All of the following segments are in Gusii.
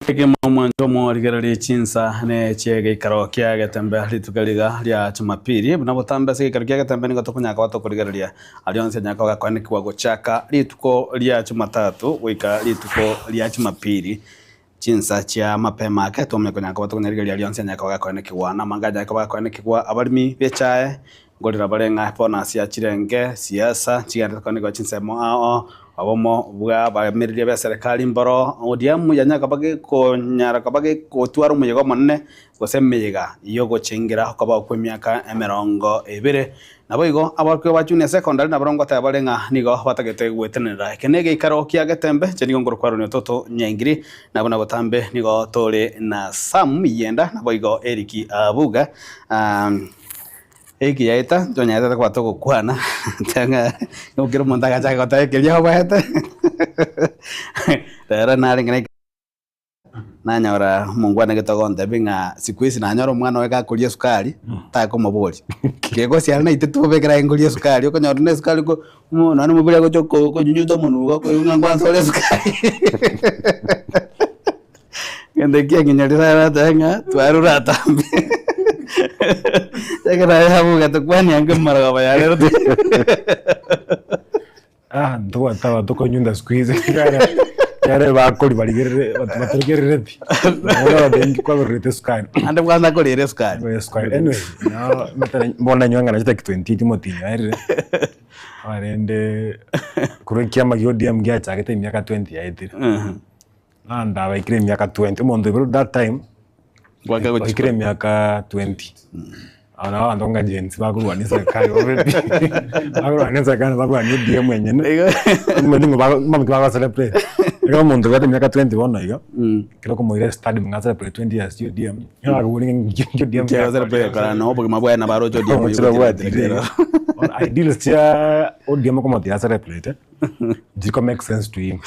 Ekemo omwancho omorigererie chinsa ne chi'egeikaro kia Getembe rituko riga ria Jumapili. Buna botambe ase egeikaro kia Getembe nigo tokonyara koba tokorigereria aria onsi anyare koba gakoanekigwa gochaka rituko ria Jumatatu goika rituko ria Jumapili chinsa chia mapema ake twamanya konyara koba tokonyarigereria aria onsi anyare koba gakoanekigwa. Namanga anyare koba gakoanekigwa abaremi b'echae Nkorera bare ng'a bono ase achirenge siasa chigenderete koanekwa chinsemo ao obomo bwa abaemereria b'eserekari mboro ODM yanyara koba gekonyara koba gegotwara omoyega omonene gose emeyega y'ogochengera okobao kw'emiaka emerongo ebere. Naboigo aborokigwa ba junior secondary nabarobwo ngoteba bare ng'a nigo batagete gwetenenera. Eke negeikaro kia Getembe, inche nigo nkorokwa Aaron Ototo Nyaingiri, na buna botambe nigo tore na Sam Yenda naboigo Eric Abuga. Eki yaeta ntonyarete koba togokwana tang'a nigo kera omonto agachaka goteba ekeria obaete rero narenge na nanyora omongwana gete ogontebia ng'a siku hizi nanyora omwana oye gakoria esukari takomoboria kegosiara naintwe tobekera aye nkoria esukari okonyora na esukari ko nonye omobere agocha konyunyuta omonwe iga okoigwa ng'a nkwansa ore esukari. Egento ekio kianginyorire aratebe ng'a twarure atambe ekero aye abuga tokwanie ange marogoba ya rero Ah, ntobwate abanto konyunda siku hizi ekero bakori barigerere batarigerereti bono ababenki kwabererete esukari Ande kwanza korera esukari. Korera esukari anyway noo bono nanywa ng'a nachete 28 omotienyi oerire rende korwa ekiama gia ODM giachagete emiaka 20 yaetire. Naende abaikire emiaka 20, omonto oiborwe that time, Gwaka gochia oikire emiaka 20, abo nabo abanto ng'a Gen Z bakorwania eserekari bobe pi, bakorwania eserekari bakorwania ODM enyene, omanyete ng'a bago mambia bago celebrate. Ekero omonto obwate emiaka 20 bono iga, ekero okomoira estadium ng'a celebrate 20 years chia ODM, nigo akoboria ng'a nki nki ODM Nki agocelebrate kora na obogima bwaye nabo aroche ODM Obochie babwatire iga. Bono ideals chia ODM okomotiga acelebrate. Ziko make sense to him.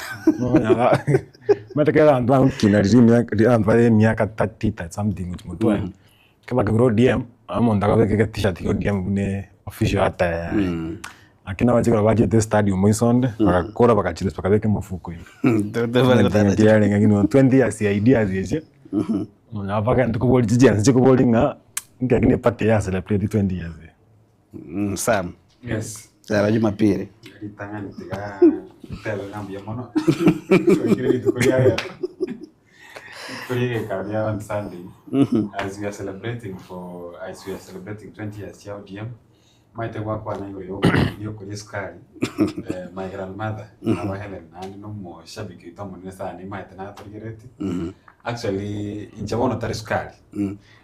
Omanyete ekero abanto bagokina riria emiaka riria abanto bare emiaka 30 30 something gochia motwe, ekero bakegora ODM, nabo omonto akobeka ege t-shirt kia ODM buna official attire yaye. Lakini abachia korora bachete stadium moiso onde, bagakora bagachirusia bakabeka emofuko ime. Yarenge ng'a 20 years ya ideas echio, nonya mpaka ntokoboria chigense chikoboria ng'a nki lakini eparty eye ya celebrate 20 years. Sam, Yes. rero Jumapili. Ritang'ani tiga ntebe ng'a mbuya mono twaikire rituko ria rero rituko ria egekaro ria on Sunday as we are celebrating for as we are celebrating 20 years chia ODM maete gwakwana igoro ya okoria ya okoria esukari eh, my grandmother nabo Helen naende na omoshabiki oito omonene sana nimaete natorigeretie actually inche bono tari sukari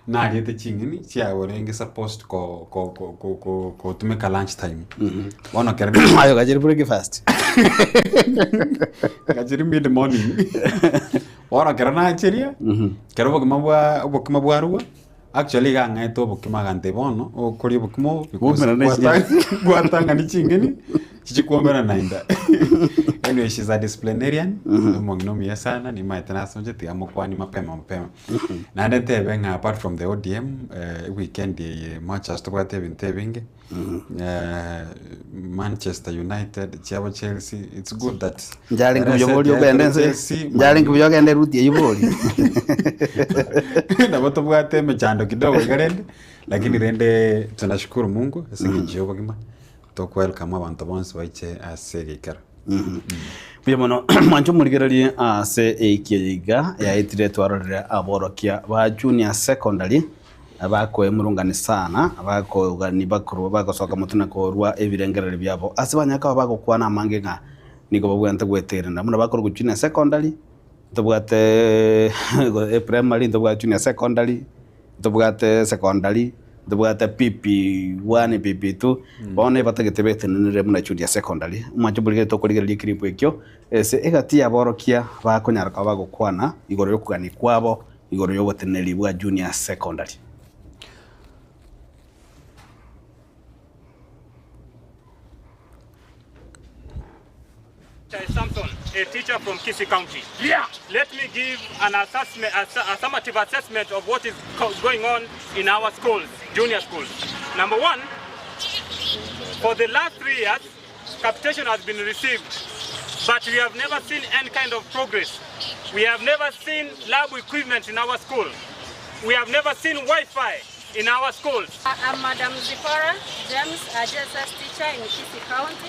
Nariete ching'eni chiaorenge supposed ko- ko- ko- ko- ko- kotumeka lunch time. Bono ekero Aye ogachire breakfast. ngachire mid morning. Bono ekero nachiria, ekero obokima bwa obokima bwarugwa, actually iga ang'aete obokima agantebia bono, okoria obokima obo because Bwomerane na gwatang- gwatang'ani ching'eni chichikwomera inda. Anyway she's a disciplinarian, omong'ina omuya sana, nimaete nasonchete tiga mokwanie mapema mapema. Naende ntebe ng'a apart from the ODM, weekend eye much as tobwate ebinto ebinge, Manchester United, chiabo Chelsea, it's good that Njarenge buya Chelsea, bori ogende ense Chelsea, njarenge buya ogende eruti eywo bori. nabo tobwate emechando kidogo iga rende, lakini rende tunashukuru Mungu ase eng'encho ya obogima, tokwelcome abanto bonsi baiche ase egeikaro. Mbuya mono mwanche omorigererie ase eiki eye iga yaetire twarorire aborokia ba junior secondary bakoemurungani sana bakogani bakorwa bagosoka motwe na korwa ebirengererio biabo ase banyare koba bagokwana amange ng'a nigo babwenerete goeterera buna bakorwa junior secondary ntobwate eprimary ntobwate junior secondary. Ntobwate secondary, ntobwate PP1, PP2, bono ebatagete betenenere buna junior secondary, omwancho mborigete tokorigereria ekiribu ekio, ase egati y'aborokia bakonyara koba bagokwana igoro y'okogania kwabo igoro y'oboteneneri bwa junior secondary. Samson, a teacher from Kisii County. Let me give an assessment, a summative assessment of what is going on in our schools, junior schools. Number one, for the last three years, capitation has been received, but we have never seen any kind of progress. We have never seen lab equipment in our school. We have never seen Wi-Fi in our schools. I'm Madam Zipporah James, a JSS teacher in Kisii County.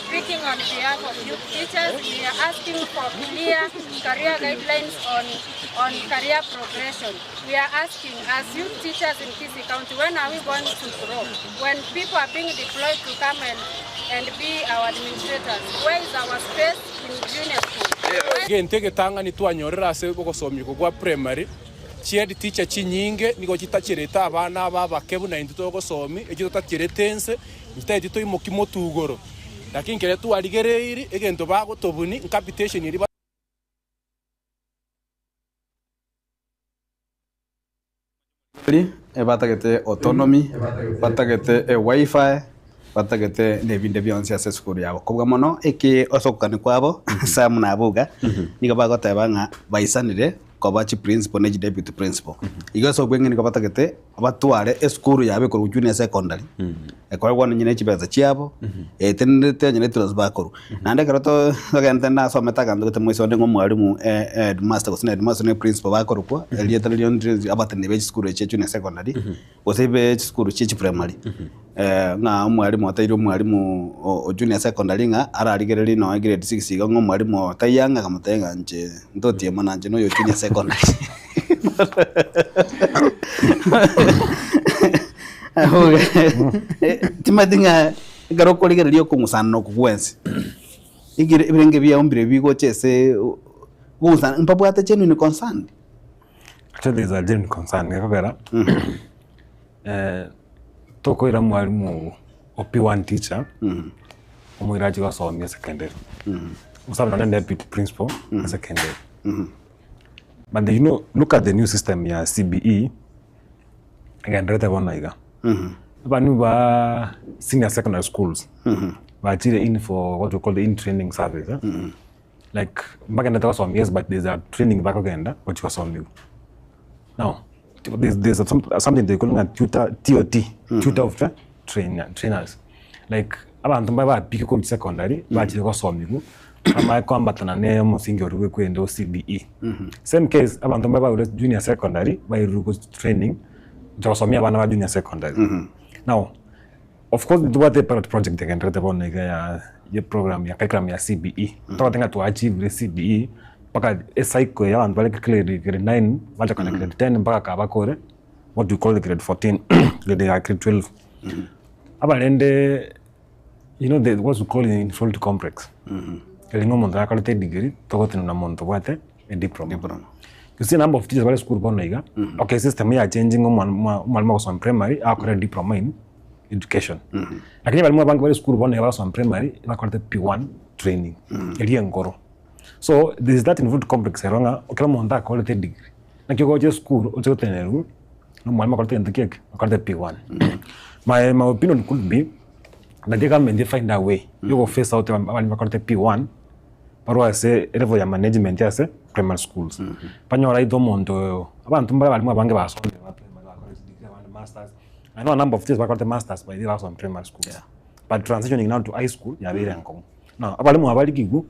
Speaking on behalf of youth teachers, we are asking for clear career guidelines on, on career progression. We are asking, as youth teachers in Kisii County, when are we going to grow? When people are being deployed to come and, and be our administrators, where is our space in junior school? Where Egento egetang'ani twanyorire ase ogosomia okwo gwa primary, chihead teacher chinyinge nigo chitacherete abana aba abake buna intwe togosomia, echio totacherete ense, intwe tari toimoki motwe igoro. Lakini ekero twarigereirie, egento bagotobuni, ncapitation eria. Batagete autonomy, batagete ewifi, batagete na ebinde bionsi ase esukuru yabo. Kobua mono eke ase okogania kwabo Sam na Abuga nigo bagoteba ng'a baisanire koba chiprincipal ne chideputy principal. Igo ase obweng'e nigo batagete batware esukuru yabo ekorwa junior secondary, ekoegwa nonye ne chibesa chiabo, etenerete onye ne transfer bakorwa. Naende ekero to togente nasomete aganto gete moiso onde ng'a omwalimu headmaster gose na headmaster na principal bakorokwa, erieta riria ndire abateneneri be chisukuru echi chia junior secondary, gose be chisukuru chie chiprimary, ng'a omwalimu otebirie omwalimu o junior secondary ng'a ararigererie nonye grade six iga ng'a omwalimu oyo taiyo ang'e akamotebia ng'a inche ntotiema na inche noyo junior secondary. Timanyeti ng'a ekero okorigereria okong'usana oko gwensi, ekere ebirenge biao mbire bigocha ase okong'usana mbabwate genuine concern. Actually there is a genuine concern gekogera tokoira mwalimu o P1 teacher omoire achie gosomia secondary, gose nonye na deputy principal secondary. But you know look at the new system ya CBE egendererete bono iga. Abalimu ba senior secondary schools bachire in for what we call the in training service eh. Like mbagendete gosomia yes but there's a training bakogenda gochia gosomiwa. Now there's, there's a, something they call ng'a tutor, TOT, tutor of tra trainer, trainers. Like abanto mbabe bapike korwa secondary bachire gosomiwa bamanye koambatana na omosingi oria bwekwenda o CBE. Same case abanto mbabe barure junior secondary bairwe go training gocha gosomia abana ba junior secondary. Now of course ntobwate epilot project egendererete bono iga ya ya program ya curriculum ya CBE. Tobwate ng'a twaachivire CBE mpaka ecycle ya abanto bare grade grade nine bacha kogenda grade ten mpaka kabakore what we call grade 14 grade ya grade 12. Aba rende you know the what we call inferiority complex eri ng'a omonto nakorete edegree togotenena na omonto obwate ediploma. Diploma. You see number of teachers bare esukuru bono iga, okay system ya changing omwana omwalimu agosoma primary agakora ediploma in education. Lakini abalimu abange bare esukuru bono iga bagosoma primary bakorete P1 training eria enkoro. So there is that inferiority complex ero ng'a ekero omonto akorete edegree, naki ogocha esukuru oche gotenerwa na omwalimu akorete egento ki eke? Akorete P1. My my opinion could be that the government find a way yo go phase out abalimu bakorete P1 barwe ase elevel ya management ase primary schools. Banyore aitwe omonto oyo, abanto mbare abalimu abange basomire ba primary bakorete chidegree abande masters, I know a number of teachers bakorete masters by the way basoma primary schools. Yeah. But transitioning now to high school yabeire enkong'u. Now abalimu aba barikigwe,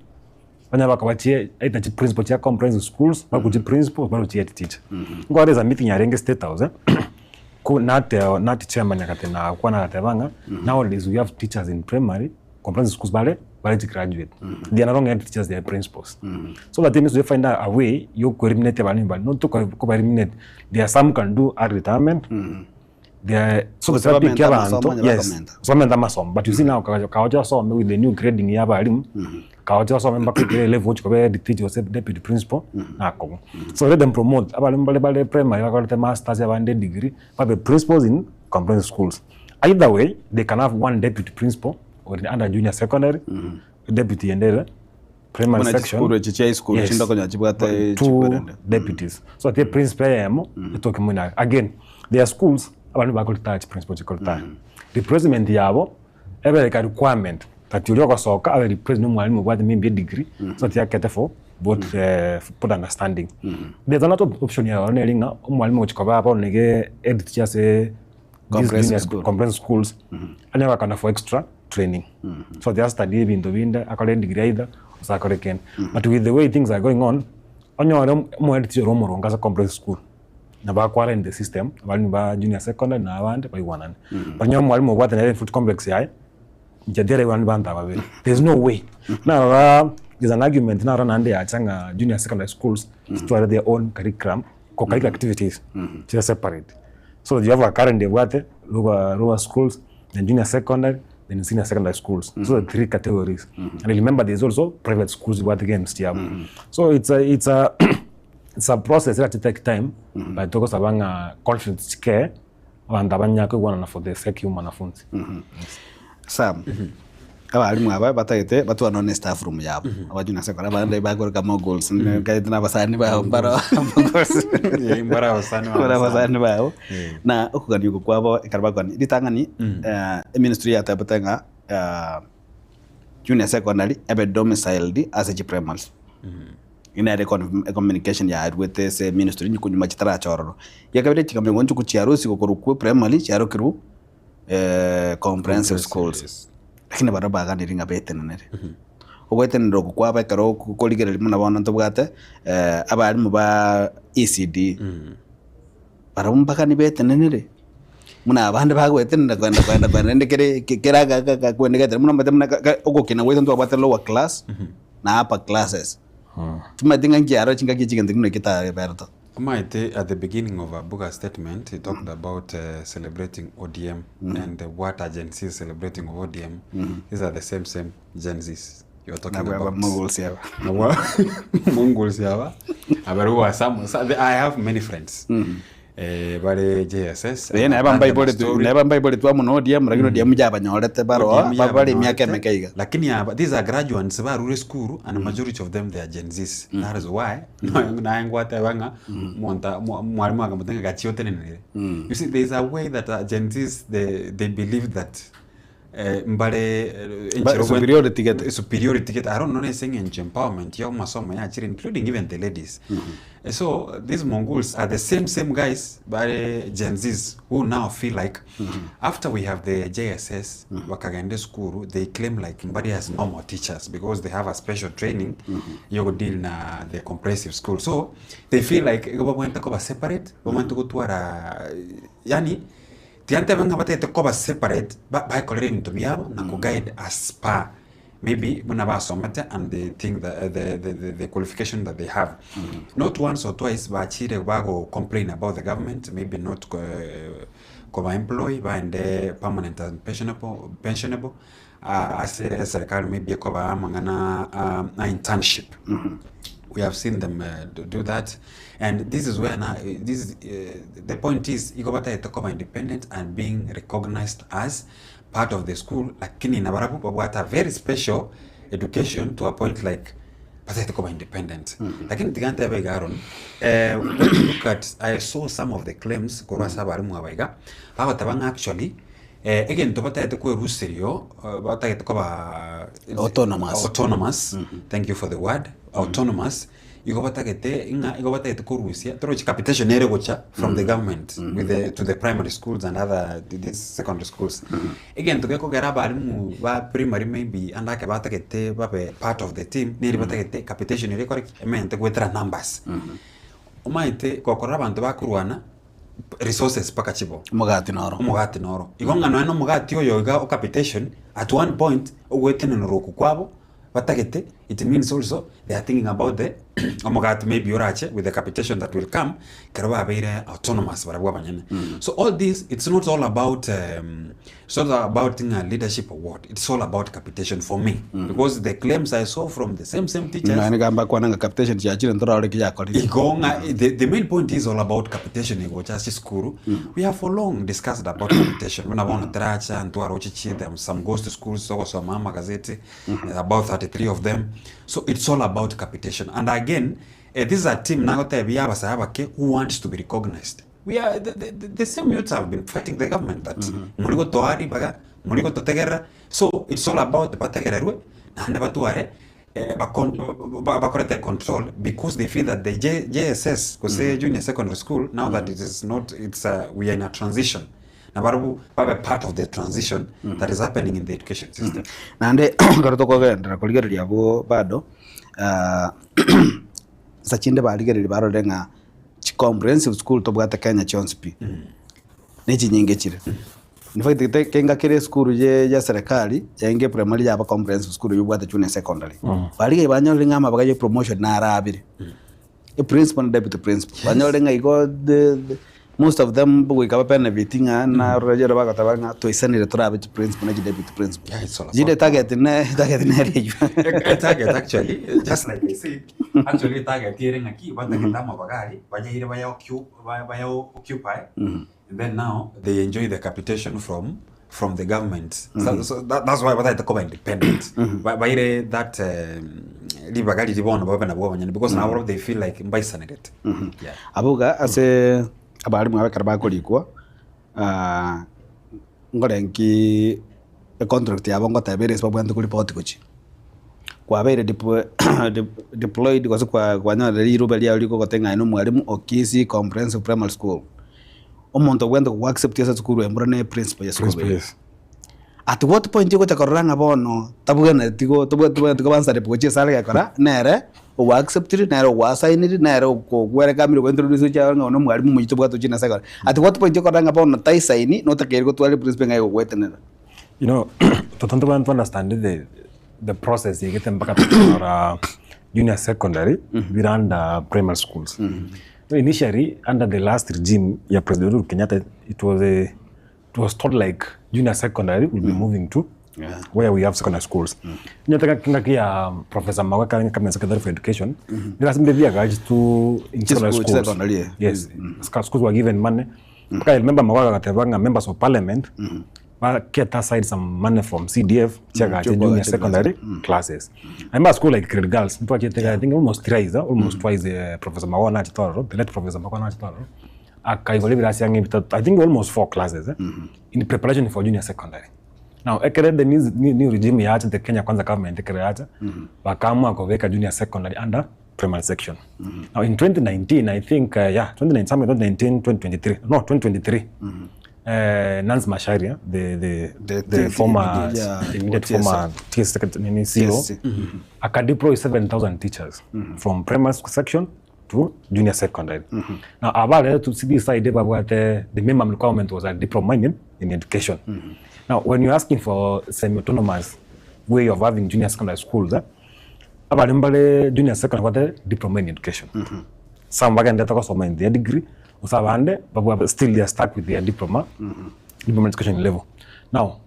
banyare bakoba chie either chiprincipal chia comprehensive schools, bakorwa chiprincipal barwe chihead teacher. Nkorora there is a meeting yarenge state house eh, ko nate nati chairman agateba nagokwana agateba ng'a nowadays we have teachers in primary comprehensive schools bare bare chigraduate they are no longer head teachers they are principals so that means we find a way yo kueliminate abana baria not koba eliminate there are some can do early retirement there are so Gose that bamente biki abanto amasomo onye yes bakomenta. somenta amasomo but you see now kagocha osome with the new grading ya abalimu kagocha osome mpaka oikere level ochi koba head teacher gose deputy principal nakobo so let them promote abalimu bare bare primary bakorete masters abande degree babe principals in comprehensive schools either way they can have one deputy principal or under junior secondary deputy ende ere primary Buna section chisukuru echi chia isukuru Yes. chinde okonyora chibwate two chikwerende. deputies so ati principal eyemo etoke moino again there are schools abandu bakoretire chiprincipal chikoretire replacement yabo ebe like a requirement that oria ogosoka abe replaced na omwalimu obwate maybe edegree so that akete for both both understanding there's another option ya neri ng'a omwalimu ogochia koba bono niga head teacher ase these Comprehensive junior school. comprehensive schools anyare gokana for extra training so they study ebinto binde akore edegree either gose akore kende but with the way things are going on. Onyore omoendi teacher ore omoronge ase comprehensive school, nabo akwara in the system, abalimu ba junior secondary na abande baigwanane. Onyore omwalimu obwate nere foot complex yaye, inche teraigwanani banto aba babere, there is no way. Narora there is an argument narora naende yacha ng'a junior secondary schools chitware their own curriculum, co curricular activities chire separate. So you have a current ebwate lower lower schools, then junior secondary, then senior secondary schools. So the three categories. And remember there is also private schools ebwate games chiabo. So it's a it's a it's a process erache take time, but togosaba ng'a conflicts chikee, abanto abanyare koigwanana for the sake ya omwanafunzi. Sam, abalimu aba batagete batwane one staff room yabo, aba junior secondary abande bakoroka moguls, nkaete na abasani bao mbaro moguls. Eh, mbaro abasani bao. Mbaro abasani bao. Eh. Na okogania oko kwabo ekero bakogania, ritang'ani eministry yatebete ng'a junior secondary ebe domiciled ase chiprimaries. Eyio nere ecommunication yaruete ase ministry nyuma chitaracha ororo. Ekiagera chikamanya ng'a chiarusigwe korwa kwa primary chiarokirwe comprehensive schools, lakini baria baganire ng'a betenenere. Ogoetenenera oko kwabo ekero okorigereria buna bono ntobwate abalimu ba ECD, barabwo mbagani betenenere buna abande bagoetenenera kogenda kogenda kogenda rende kere kera kwendegetire buna omanyete buna ogokina gwaito ntwabwate lower class na upper classes, timanyeti ng'a nki aro chingaki echi egento buna ekio taberete. Omanyete at the beginning of Abuga's statement he talked about celebrating ODM and what are Gen Zs celebrating of ODM, these are the same same Gen Zs you are talking Nabwo about. Mongols aba. Nabwo Mongols aba abarabwo ba some, I have many friends eh, bare JSS Ee, neba mbaiboretwe neba mbaiboretwe amo na ODM lakini ODM yabanyorete baroo bare emiaka emeke iga. Lakini aba these are graduates barure esukuru and majority of them they are Gen Zs. That is why naye ngwateba ng'a omonto mwalimu akamotebia ng'a gachia otenenere. You see there is a way that Gen Zs they, they believe that eh, mbare eh, Ba- enchera superiority gete. superiority gete. I don't know nese eng'encho empowerment ya amasomo yachire including even the ladies. Eh, So these Mongols are the same same guys bare Gen Zs who now feel like after we have the JSS bakagenda esukuru they claim like mbari as normal teachers because they have a special training yo deal na the comprehensive school so they feel like igo babwenerete koba separate babwenerete gotwara yani Tiga ntebe ng'a batagete koba separate ba baekorere ebinto biabo na ko guide as per maybe buna basomete and the thing the the the the the qualification that they have. Not once or twice bachire bago complain about the government maybe not koba employ baende permanent and pensionable pensionable ase eserekari maybe ekobaa amang'ana a internship. We have seen them do that and this is where now this is the point is igo batagete koba independent and being recognized as part of the school lakini nabarabwo babwate a very special education to a point like batagete koba independent. Lakini tiga ntebe iga Aaron, when you look at I saw some of the claims korwa ase abarimu aba iga, bagoteba ng'a actually Egento batagete kweruserio, batagete koba Autonomous. autonomous, thank you for the word, autonomous, igo batagete ng'a igo batagete korusia torochi capitation nere gocha from the government with the to the primary schools and other these secondary schools. Egento gekogera abalimu ba primary maybe ande ake batagete babe part of the team, neri batagete capitation eria ekore ki? Emente goetera numbers. Omanyete gokorora abanto bakorwana. resources mpaka chibo. Omogati noro. Omogati noro. Igo ng'a nonya na omogati oyo iga o capitation, at one point, ogoetenenera okwo kwabo, batagete, it means also they are thinking about the omogati maybe orache with the capitation that will come, ekero babeire autonomous barabwo abanyene. So all this, it's not all about it's not about ng'a leadership or what, it's all about capitation for me. Because the claims I saw from the same same teachers, Nonya nigo mbakwana ng'a capitation chiachire ntorore eki yakorire. Igo ng'a the, the main point is all about capitation egocha ase chisukuru. We have for long discussed about capitation. Buna bono teracha ntwaroche chi them some ghost schools togosoma amagazeti about 33 of them. So it's all about capitation. And again, eh, this is a team nagotebia abasae abake who wants to be recognized. We are the, the, the, the same youths have been fighting the government that muri gotoa ribaga, muri gototegerera. So it's all about bategererwe naende batware eh, bakon- ba- bakorete control because they feel that the J, JSS gose junior secondary school now that it is not it's a, we are in a transition na barabwo babe part of the transition that is happening in the education system. Naende ekero tokogenderera korigereria abwo bado. Nsa chinde barigereria barore ng'a chicomprehensive school tobwate Kenya chionsi pi, ne chinyinge chire. In fact gete kenga kere esukuru ye ya serikali yainga eprimary yaba comprehensive school eywo obwate junior secondary. Barigereria banyorire ng'a amabaga ya epromotion naro abere, eprincipal na deputy principal. Banyore ng'a igo the the most of them goika ba benefit ng'a narora riria bagoteba ng'a twaisanire torabe chiprincipal na chideputy principal. Yeah, it's all about Chinde target ne target nere eywo. Target actually, just like I said, actually target ere ng'aki batagete amabaga aria bayaire baya occu- baya occupy and then now they enjoy the capitation from from the government. So, so that, that's why batagete koba independent. Ba- Baire that ribaga riria bono babe nabwo abanyene because nabo they feel like mbaisanerete. Yeah. Abwo iga ase abalimu aba ekero bakorikwa, nkore nki econtract yabo ngoteba ere ase babwenerete koripoti gochia. Kwabeire deployed gose kwanyorire riroba riao rigogotebia ng'a aye na omwalimu o Kisii Comprehensive Primary School. Omonto obwenerete gogo accept ase esukuru embura ne principal ya esukuru eye. At what point ogocha korora ng'a bono tabwenereti go tobwenereti koba answerable gochia ase are gekora nere ogo acceptiri nere ogo assigniri nere okogwerekamire ogointroduce gochia ng'a one omwalimu omoyia tobwate gochia nase ekore. At what point okorora ng'a bono taisaini notakeire gotwara eprinciple ng'a egogwetenera. You know, totobwenerete to understand the the process egete mpaka tokonyora junior secondary bire under primary schools. So initially under the last regime ya President Uhuru Kenyatta it was a it was taught like junior secondary will be moving to Yeah. where we have secondary schools. Nyete ngaki ya Professor Magoha kare cabinet secretary for education nirasimire biagachi to in secondary Chisukuru schools. secondary, eh. Yes. Schools were given money. Mpaka I remember Magoha agateba ng'a members of parliament ba kept aside some money from CDF chiagache Chiokwa junior gache secondary classes. I remember school like Grade Girls, ntwachete I think almost thrice, almost twice Professor Magoha nachete ororo, the late Professor Magoha nachete ororo, akaigora ebirasi ang'e bitato, I think almost four classes eh, in preparation for junior secondary. Now ekere the new, new, new regime yachete Kenya Kwanza government ekere yacha, bakaamua kobeka junior secondary under primary section. Now in 2019, I think, yeah, 2019, somewhere 2019, 2023, no, 2023, Nancy Macharia, the, the, The the former, yeah, immediate TSC. former TSC secretary, nini, CEO, TSC. akadeploy 7,000 teachers from primary school section to junior secondary. Now, abale to see this side, babwate, the minimum requirement was a diploma in education. Now, when you're asking for semi-autonomous way of having junior secondary schools, abalimu mbare junior secondary bwate diploma in education. Some bagendete gosoma in their degree, gose abande babwa still they are stuck with their diploma, diploma in education level. Now,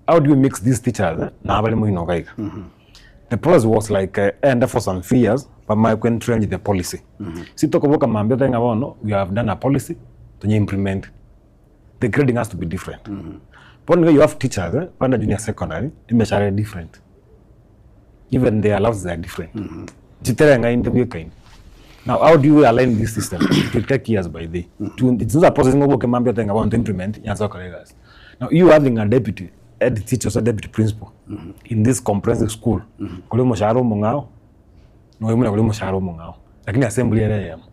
how do you mix these teachers eh, na abalimu ino iga? The process was like enda for some few years bamae entrench the policy. Si tokoboka mambia thenga bono we have done a policy to implement. The grading has to be different. Bono you have teachers eh, bana junior secondary imeshare different. Even their allowances are different. Chiterenga interview kind. Now, how do you align this system? It will take years by the. To, it's not a process ngoboke mambia thenga want to implement yanza koregas. Now, you having a deputy head teacher or deputy principal in this comprehensive school. Kuli mushahara omong'ao noyo muna kuli mushahara omong'ao. Lakini assembly ere eyemo.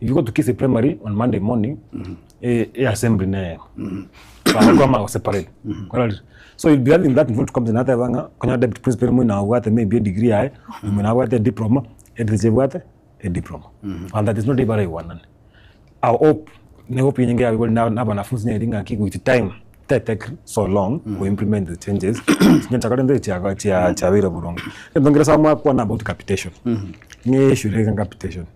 If you go to Kisii Primary on Monday morning, assembly ne eyemo. Bakwama separate. So you'll be having that involved comes in banga konya deputy principal mwina abwate maybe a degree aye, mwina abwate diploma, head teacher abwate a diploma. And that is not ibara iwanane. Our hope ne hope yenyinge ya na na banafunzi ne ringa ki with time that take so long to implement the changes. Nyenchakare nde chia chia chia bira burungu. Ndongera sama kwa na about capitation. Ni issue ya capitation.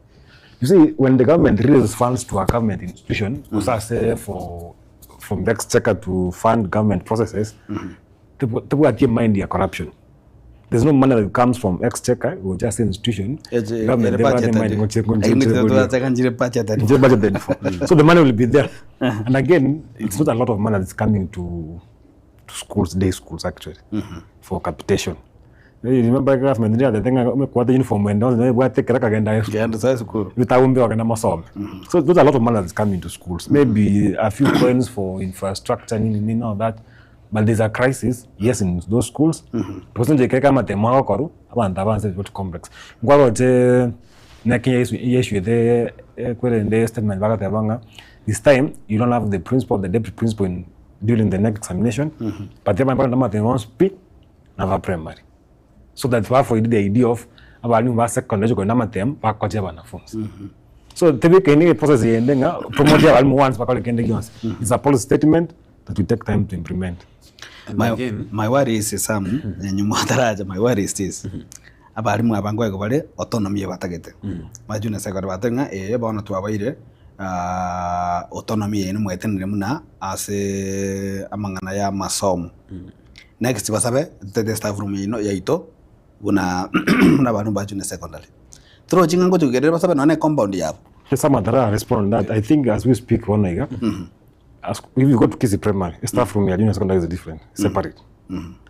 You see, when the government releases funds to a government institution, mm say for from the exchequer to fund government processes, mm mind ya corruption. There's no money that comes from exchequer or just institution. Government, they have mind budgeted. Nje budgeted for. So the money will be there. And again, it's not a lot of money that's coming to schools, day schools actually, for capitation. You remember government the thing kwa the uniform and all, they take kagenda Genda sa sukuru. vitaumbe wakenda masome. So there's a lot of money that's coming to schools. Maybe a few coins for infrastructure, nini, nini, all that. But there's a crisis, yes, in those schools. Because nje keka matemo agokoru, abantu abanse what complex. Ngwaroche neke yesu yesu the kwere the statement bagatebanga this time you don't have the principal, the deputy principal in during the next examination. But they might not speak never primary. So that therefore the idea of Abalimu ba secondary gochi korenda amatemu, bakochia abanafunzi. So tebekaini eprocess eyende ng'a promote abalimu once bakore kende gionsi. It's a policy statement that will take time to implement. And My, again, my worry is Sam, nyuma otaracha, my worry is this. Abalimu aba nkoegwa bare autonomy eye batagete. Ba junior secondary batebe ng'a ee bono twabaire autonomy eye nimwetenenere buna ase amang'ana ya amasomo. Next basabe totete staff room yaino yaito buna buna abalimu ba junior secondary. Torochi ng'a ngochi kogenderera basabe nonya na ecompound yabo. Some other respond that I think as we speak bono iga as if you go to Kisii primary staff room ya junior secondary is different separate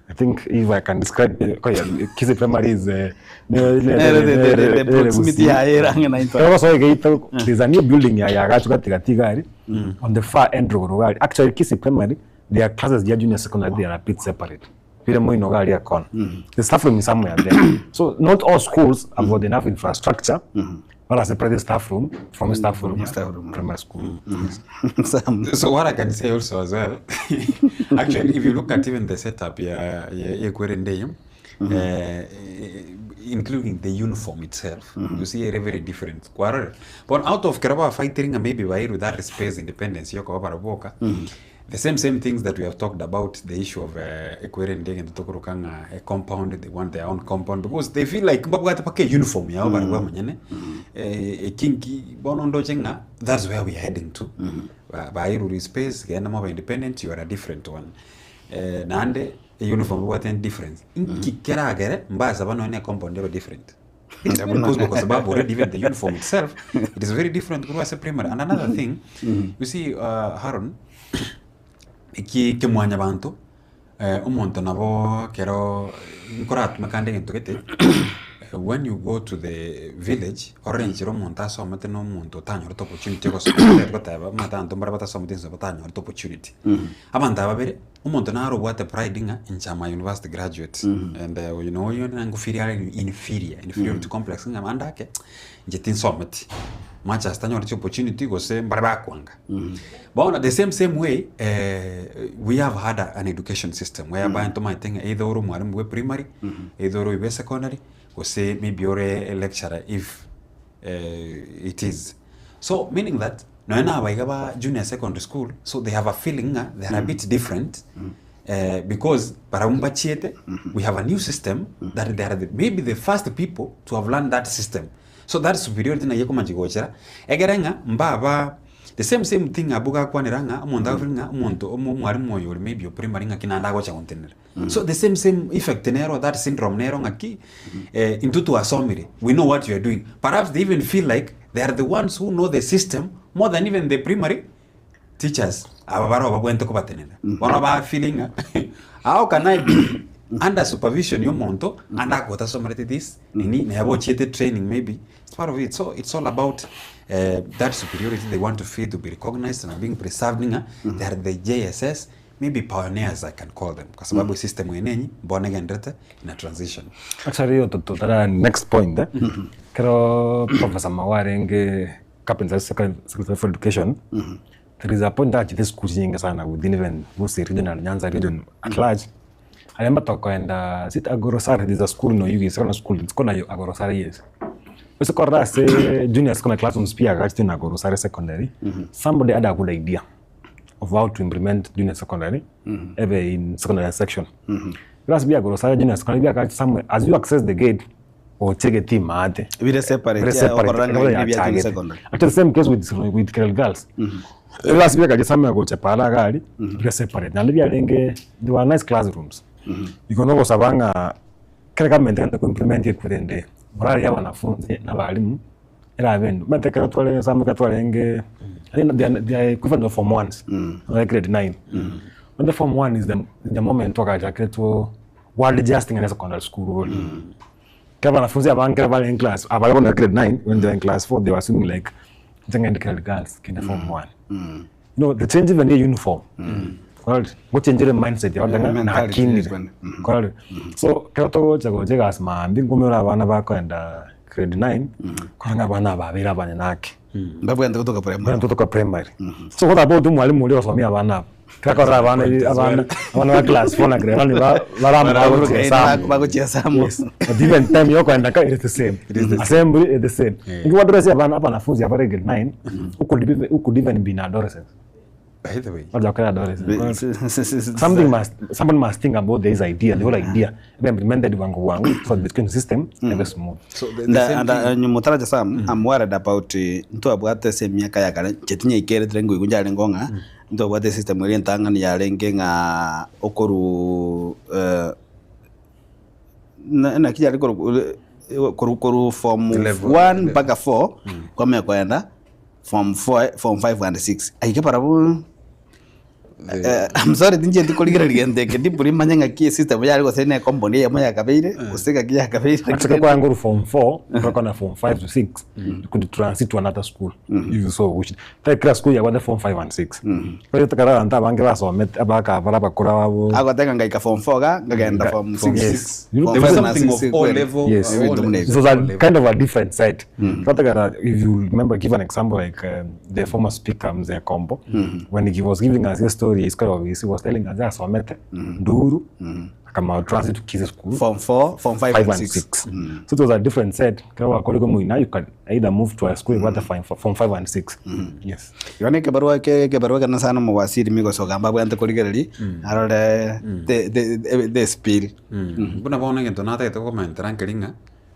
I think if I can describe Kisii primary is The proximity yaye ere ang'e na intwe. Ekero osoe geita there's a new building ya yagachwa gatigati iga aria on the far end rogoro iga aria actually Kisii primary their classes ya junior secondary they are a bit separate bire moino iga aria corner the staff room is somewhere there so not all schools have got enough infrastructure bara separate staff room from staff room Staff room. primary school Sam. So what I can say also as well, actually, if you look at even the setup ya ya ya Kwerendei, eh, including the uniform itself, you see a very different. Kwarore. But out of Keraba fighting and maybe with that space independence yoko baraboka. The same same things that we have talked about the issue of uh, Ekwerendei and Tokorokanga a compound, they want their own compound because they feel like mbabwate pake uniform yao mm. barabwa manyene. Eh, kinki bono ndoche ng'a that's where we are heading to. Ba bairuri space genda moba independent you are a different one. Eh, nande e uniform bwate difference. Inki keragere mbasa bano ne compound yabo different. It is very possible kwa sababu already even the uniform itself it is very different kurwa ase primary and another thing you see uh, Haron eki kemwanya banto eh, omonto nabo kero nkoratuma kande egento gete eh, when you go to the village orenchire omonto asomete na omonto otanyorete opportunity ogosoma goteba omanyete abanto mbare batasomete ense batanyorete opportunity abanto aba babere omonto naro obwate pride ng'a inche am a university graduate and uh, you know oyo nangofeel are inferior inferiority complex ng'a ande ake inche tinsometi much as tanyoreti opportunity gose mbare bakwanga bono the same same way eh, we have had a, an education system whereby ntomanyete ng'a either ore omwalimu bwa primary either ore oyo bwa secondary gose maybe ore a lecturer if eh, it is so meaning that nonya na abaiga ba junior secondary school so they have a feeling ng'a they are a bit different eh, because barabwo mbachiete we have a new system that they are the, maybe the first people to have learned that system so that superiority nayo ekomanchi gochera egere ng'a mbaba the same same thing abwo gakwanera ng'a omonto agofeel ng'a omonto omo omwalimu oyo ore maybe o primary ng'aki naende agocha gontenera so the same same effect nero that syndrome nero ng'aki eh, intwe twasomire we know what you are doing perhaps they even feel like they are the ones who know the system more than even the primary teachers aba baroo babwente kobatenena bono ba feeling ng'a how can I be under supervision ya omonto ande agotasomerete this nini neba ochiete training maybe it's part of it so it's all about eh, that superiority they want to feel to be recognized and being preserved ng'a they are the JSS maybe pioneers I can call them kwa sababu system yenenyi mbona egenderete in a transition Actually, to, to, to, next point eh? Kero Professor Maware arenge Cabinet Secretary Secretary for Education there is a point that this school nyingi sana within even Gusii region and Nyanza region at large I remember tokoenda sit Agorosari there's a school no Yugi secondary school it's called Agorosari yes Usikorora se junior secondary classrooms pia akati na Agorosari secondary somebody had a good idea of how to implement junior secondary ebe in secondary section Class bia Agorosari junior secondary bia akati somewhere as you access the gate ochege team ate Bire separate, Bire yeah, separate, okorora ng'a okorora bire bia junior yachagete. secondary. Actually, same case with with Kerel girls. Class bia kaje somewhere gocha pala gari bire separate. Na bia renge they were nice classrooms. Ikono gosabanga kere government kanda kuimplement ekurende morali ya wanafunzi na balimu era bendo matekera twale samwe katwalenge I think they are, they are equivalent of form ones like grade 9 when the form 1 is the, the moment wakajaketwo world adjusting in secondary school kera wanafunzi abange bali in class abali na grade 9 when they were in class 4 they were assuming like njenga grade girls kinda form 1 you know the change even the uniform mm. Go change the mindset ya Yeah, na mentality akini is when- Correct. So kero togocha gocha gasi maambi nkumira abana bakwenda grade 9 koranga abana babere abanyanake Mbabwente gotoka primary. bana tutoka primary so what about mwalimu uri osomia abana aba Kakora abana abana abana ba class 4 na grade 1 barambagochia amo. Bagochiesa amo. Yes. But even time yokoenda ka it is the same. Assembly is the same. Nikiwadress abana abanafunzi abare grade 9 who could even who could even be in adolescence. By the way, Bajakora adolescence. Something must someone must think about this idea, the whole idea. Be implemented wangu wangu so the education system never smooth. so the, the Nda- same and, thing. nyumutaraja sam I'm worried about ntwabwate ase emiaka ya kare inche tinyaikerete ngoigwa nchare ngong'a ntwabwate system eria entang'ani yarenge ng'a okoru na- naki yare koru koru koru form Level, 1 level. mpaka 4 kwamanya koenda form 4 form 5 and 6 aike barabwo I'm sorry tincheti korigereria gento eke ndibori manye ng'aki esystem yare gose na ecompany eyemo yakabeire gose ng'aki yakabeire Actually, kwa yangu form 4 kutoka na form 5 to 6 you could transit to another school if you so wish. Ta kila school yabade form 5 and 6. Kwa hiyo takara anta abange basomete abakabara bakura babo. agoteka ngaika form 4 ga ngagenda form 6 Yes. Form There was five na something six of O kweli. level. Yes. O Vitu mna level. So that kind of a different set. Mm. If you remember, give an example like the former speaker Mzee Kombo, when he was giving us his story, his story of his, he was telling us, asomete Nduru, akama transit to Kisii school. Form 4 form 5 5 and and 6 6. So it was a different set. Kama wakoliko mwina, you can either move to a school mm. from 5 and 6. Yes. igo na ekebarua ke ekebarua ekero sana omowasiri migosoka mbabwate korigereria arore the the the spill Buna bono egento natagete gokomentera nkeri ng'a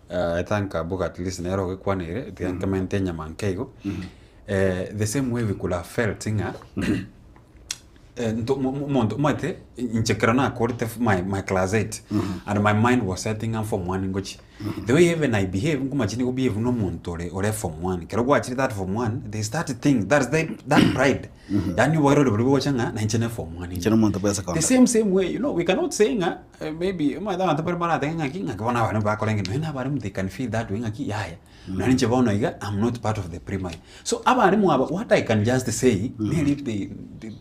eh, etanka book at least nere ogekwanire tiga nkemente enyama nke igo Eh, the same way we could have felt ng'a eh, nto- mo- mo- omonto omanyete inche ekero nakorete my, my class 8 and my mind was setting up form 1 ngochi the way even I behave nkomachi nigo behave na omonto ore ore form 1 ekero gwachire that form 1 they start think that's the, that pride yaani oboerori boria bogocha ng'a nainche ne form 1 inche na omonto bwa the secondary same same way you know we cannot say ng'a eh, maybe omanyete abanto bare baratege ng'aki ng'aki bono abarimu bakorenge nonya na abarimu they can feel that way ng'aki yaya nonye inche bono iga I'm not part of the primary so abarimu aba what I can just say neri they,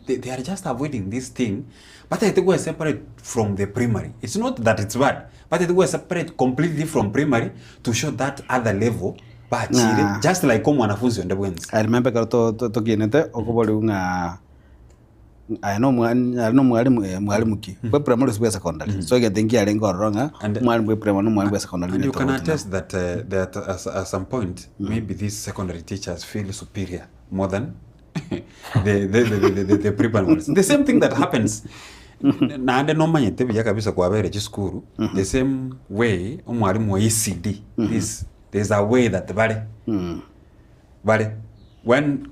they, they are just avoiding this thing batagete gwe separate from the primary it's not that it's bad batagete gwe separate completely from primary to show that other level bachire Nah. just like omwanafunzi onde bwensi I remember ekero to- to- tokinete okoboriwu ng'a aye na omwa- aye na omwalimu eh, mwalimu ki bwa primary gose bwa secondary so egento nkiarenge ororo ng'a And- omwalimu bwa primary na omwalimu bwa secondary And you can tofauti nabo. attest that, that at, at some point, maybe these secondary teachers feel superior more than the, the, the, the primary ones. The same thing that happens. naende nomanyete buya kabisa kwabere chisukuru the same way omwalimu wa ECD this there's a way that bare bare when